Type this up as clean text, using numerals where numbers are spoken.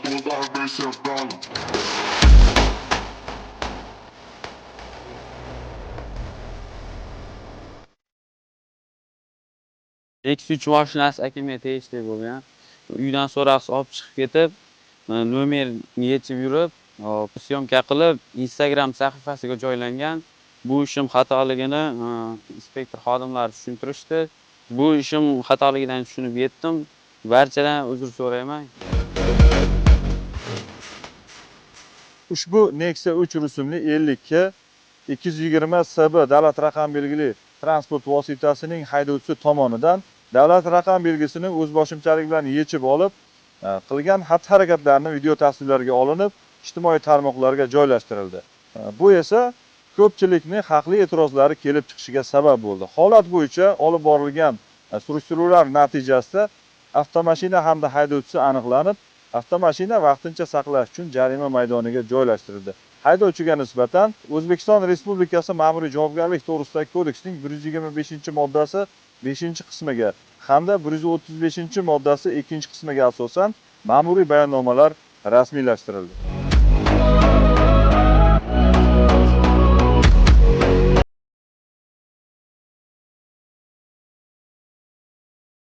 Господа весь Афган. X3 mashinasi akamga tegishli bo'lgan. Uydan so'roqsiz olib chiqib ketib, nomerini yechib yurib, hop, syomka qilib Instagram sahifasiga joylangan. Bu ishim xatoligini inspektor xodimlari tushuntirishdi. Bu ishim xatoligidan tushunib yetdim. Barchadan uzr so'rayman. Ushbu Nexia 3 rusumli 50 220 SB davlat raqam belgili transport vositasining haydovchisi tomonidan davlat raqam belgisini o'zboshimchalik bilan yechib olib, qilgan xatti-harakatlarini video tasvirlarga olinib, ijtimoiy tarmoqlarga joylashtirildi. Bu esa ko'pchilikning haqli e'tirozlari kelib chiqishiga sabab bo'ldi. Holat bo'yicha olib borilgan surishtiruvlar natijasida avtomashina hamda haydovchisi aniqlanib, avtomashina vaqtincha saqlash uchun jarima maydoniga joylashtirildi. Haydovchiga nisbatan O'zbekiston Respublikasi Ma'muriy javobgarlik to'g'risidagi kodeksning 125-moddasi 5-qismiga hamda 135-moddasi 2-qismiga asosan ma'muriy bayonnomalar rasmiylashtirildi.